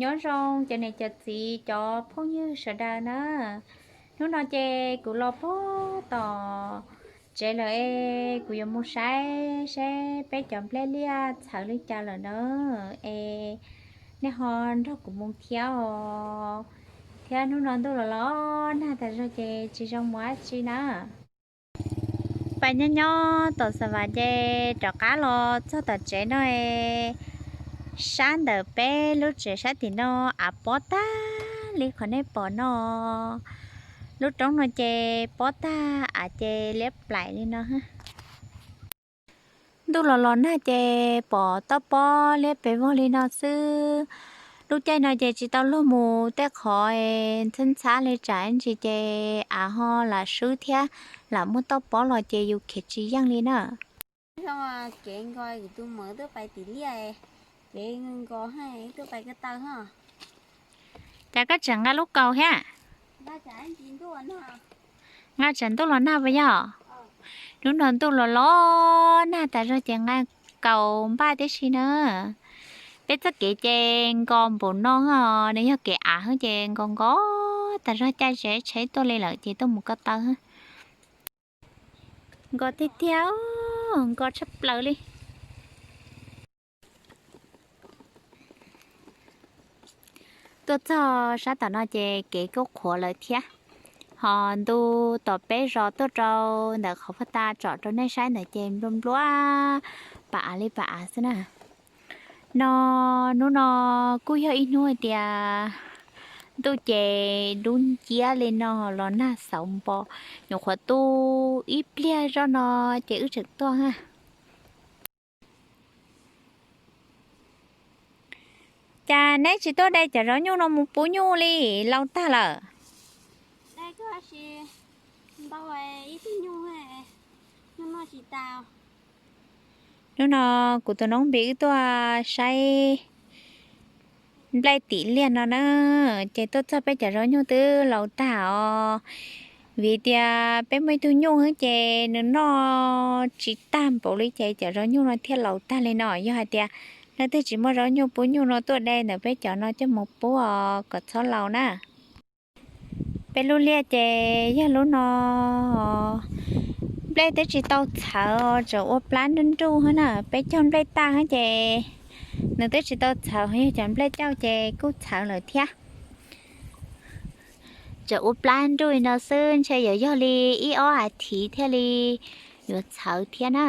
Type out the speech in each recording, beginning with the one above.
Nyob zoo cov niam cov txiv cov phooj ywg sawv daws na. Hnub no ces kuv los puag tom tsev lawm es kuv yuav mus saib seb peb cov nplej liaj txhawv li cas lawm na. Es nej ho nrog kuv mus thiab os. Thiab hnub no ntuj los los nag tas zog ces tsis zoo mus dab tsi na. Pais nyob nyob tom Xav Vas ces rov qab los txog tom tsev no es sab ntawm peb lub tsev sab tim no av pob tag li qhov nej pom no. Lub roob no ces pob tag av ces liab plaim li no. Ntuj los los nag ces pom toj pob liab pes vog li no xwb. Lub caij no ces tsis tau luag mus tej qhov ntxhab ntxhab li tsam ntsis ces av ho lam swb thiab lam muaj toj pob los ces yus khiav tsis yeej li na. Kev nkos kuv tus muam tuaj pais tim liaj, kev nkos tuaj pais ko taw ho. Cas koj tseem nqa lub kaus thiab? Nqa tsam ntuj los nag puas yog? Hnub no ntuj los los nag tas zog ces nqa kaus npaj tib si na. Peb txoj kev ces nkos npaum no, nws yog kev av ces nkos nkos tas zog, caij tsheb tuaj li lawm ces tuaj mus ko taw. Nkos tiag tiag, nkos tshaj plaws li. Tuaj txog sab tom no ces kev kuj qhuav lawm thiab. Ho ntu tom peb zos tuaj rau ntawm qhov puag ta tsom rau nej saib ntawd ces nplua nplua pas av li pas av xwb na. No, hnub no kuj yog ib hnub hais tias ntuj ces dub nciab li no los nag xauv npo, nyuam qhuav tu ib pliag zoj no ces wb tseem tuaj ha. Cas neb tsis tuaj de cov zaub nyuj no mus pub nyuj li, laus tag lawm? Hnub no kuv tus noob npis wb tuaj saib nplej tim liaj no na, ces tuaj txog peb cov zaub nyuj twb laus tag os. Vim tias peb muaj ib tug nyuj xwb ces nws noj tsis tag npaum li ces cov zaub nyuj no thiaj laus tag li no. Yog hais tias leej twg tsis muaj zaub nyuj pub nyuj no tuaj de ntawm peb cov no coj mus pub os kom txhob laus na. Peb lub liaj ces yog lub no, nplej twb tsis tau txhawv, tseem ua plab nruj nruj na, peb cog nplej tag ces nws twb tsis tau txhawv, yog cov nplej cauj ces kuj txhawv lawm thiab. Tseem ua plab nruj li no xwb, ntshe yuav yog li ib ob as thiv thiaj li yuav txhawv thiab na.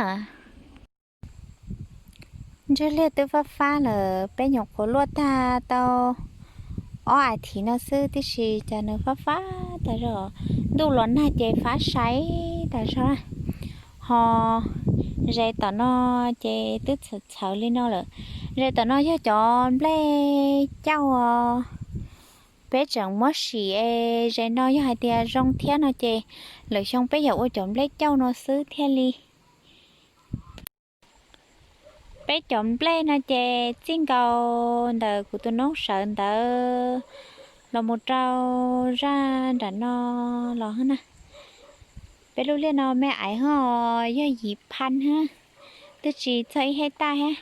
Ntswg liaj twb fab fab lawm, peb nyuam qhuav luaj tag tau ob as thiv no xwb tib si, cas nws fab fab tas zog. Ntuj los nag ces fab sai tas zog. Ho ze tom no ces twb txhawv txhawv li no lawm. Ze tom no yog cov nplej cauj os. Peb tseem muab sim es ze no yog hais tias zoo thiab no ces lwm xyoo peb yuav ua cov nplej cauj no xwb thiaj li. Peb cov nplej no ces txij nkaus ntawm kuv tus noob sawv ntawd los mus rau zaj nram no los na. Peb lub liaj no me aiv ho yog yim pha na, twb tsis txog ib hej taj thiab.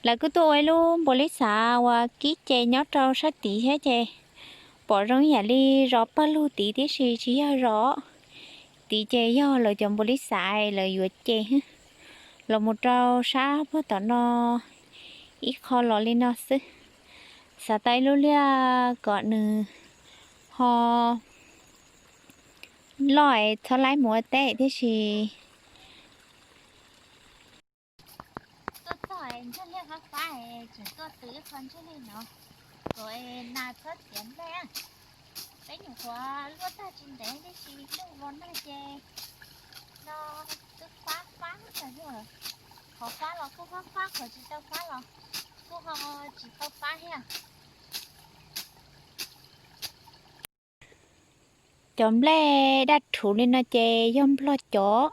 Lawv kuj tuaj ua ib lub npaum li xav uas kib ces nyob rau sab tid thiab ces pom zoo ib yam li zov pawg lug tid tib si tsis yog zov. Tid ces yog lawv cov npaum li xav lawv yuav ces los mus rau sab puag tom no ib qho los li no xwb. Xav tau ib lub liaj kom nws ho loj es txhob laib mus ua teb tib si. Tuaj txog ntswg liaj fab fab, tseem tuaj tw ib qho ntswg liaj no kom nas txhob txiav nplej. Peb nyuam qhuav luaj tag tsis ntev tib si, ntuj los nag ces no twb fab fab tas zog. Qhov fab los kuj fab fab, qhov tsis tau fab los kuj ho tsis tau fab thiab. Cov nplej daj rhuv li no ces yog nplog cov.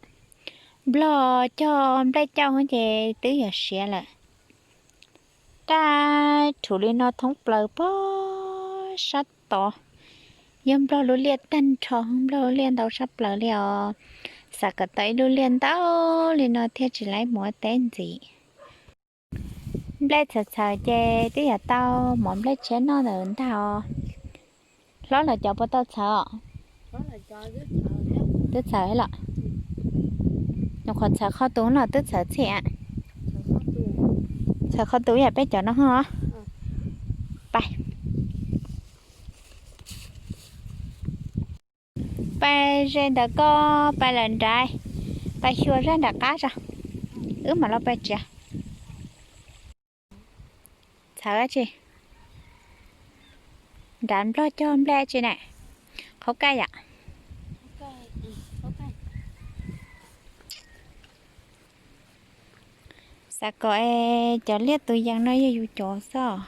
Nplog cog nplej cauj ces twb yog siav lawm. Raj rhuv li no thoob plaws pog sab tod. Yog nplog lub liaj tag nrho, nplog lub liaj ntau sab plaws li os. Xav kom tau ib lub liaj ntau li no thiaj tsis laib mus ua teb ntxiv. Nplej txhawv txhawv ces twb yog tau mov nplej tshiab noj ntawm ntag os. Hlob lawv cov puas tau txhawv os? Twb txhawv los? Nws qhuav txhawv qhov tus los twb txhawv txhij a? Txhawv qhov tus yam peb cov no ho. Pais, pais ze ntawm ko, pais lawm nrad, pais xyuas zaj nram qab tso, wb mam los pais tsev. Txhawv tsi? Nrad nplog cog nplej tsi na? Qhov kaj yom? Xav kom cov liaj tus yees no yog yus cov xwb.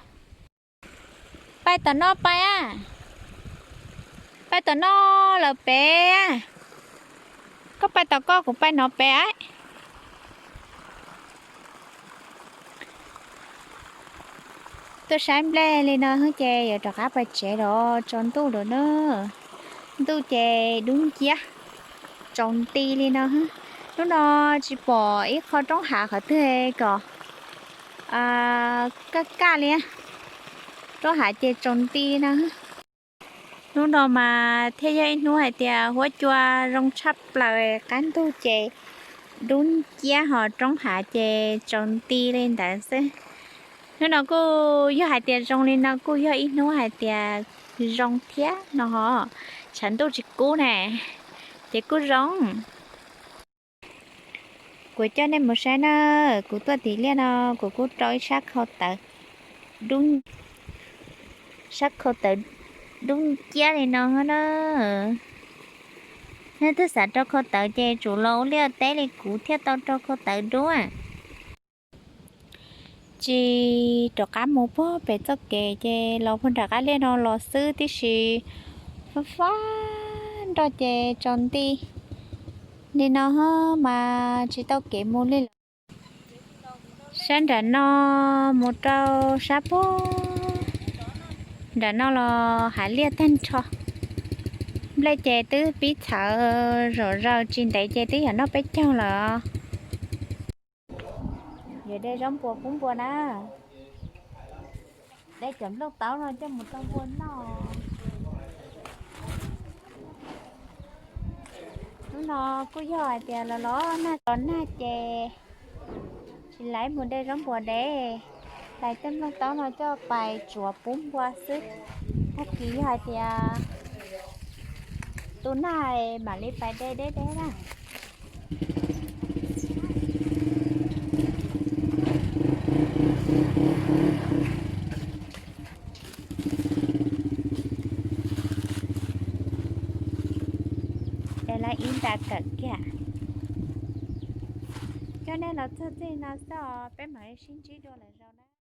Pais tom no pais a, pais tom no lawm pem a. Koj pais tom koj, kuv pais no pem a. Tuaj saib nplej li no ces yuav rov qab pais tsev los tsaus ntuj lawm na. Ntuj ces dub nciab, tsaus nti li no. Hnub no tsis pom ib qho roob hav qhov twg kom kaj kaj li. Roob hav ces tsaus nti li no. Hnub no mas thiaj yog ib hnub hais tias huab cua zoo tshaj plaws, qab ntug ces dub nciab ho roob hav ces tsaus nti li ntawd xwb. Hnub no kuj yog hais tias zoo li no kuj yog ib hnub hais tias zoo thiab no ho, tshav ntuj tsis kub ne, ces kuj zoo. Kuv coj nej mus saib na, kuv tuaj tim liaj no kuv kuj rau ib sab khau tawv, sab khau tawv dub nciab li no na. Nej twb xav rau khau tawv ces tsum los ua liaj teb li kuv thiaj tau rau khau tawv dub. Tsis rov qab mus puag pem txoj kev ces los puag nram qab liaj no los xwb tib si. Fab fab nroj ces tsaus nti li no mas tsis tau kev mus li lawm. Sab nram no mus rau sab puag nram no los hav liaj tag nrho. Nplej ces twb pib txhawv zom zaws, tsis ntev ces twb yog noj peb caug lawm. Yuav de zaub npua pub npua na. De cov nplooj taub no coj mus rau npua noj. Hnub no kuj yog hais tias los los nag los nag ces tsis laib mus de zaub npua dev, hlais tej nplooj taub no coj pais tsuav pub npua xwb. Tag kis yog hais tias tu nag mam li pais de deb deb na. Es lawv ib nta kawm kiag. Coj nej los txog txij no xwb os, peb mam li sib ntsib dua lawm.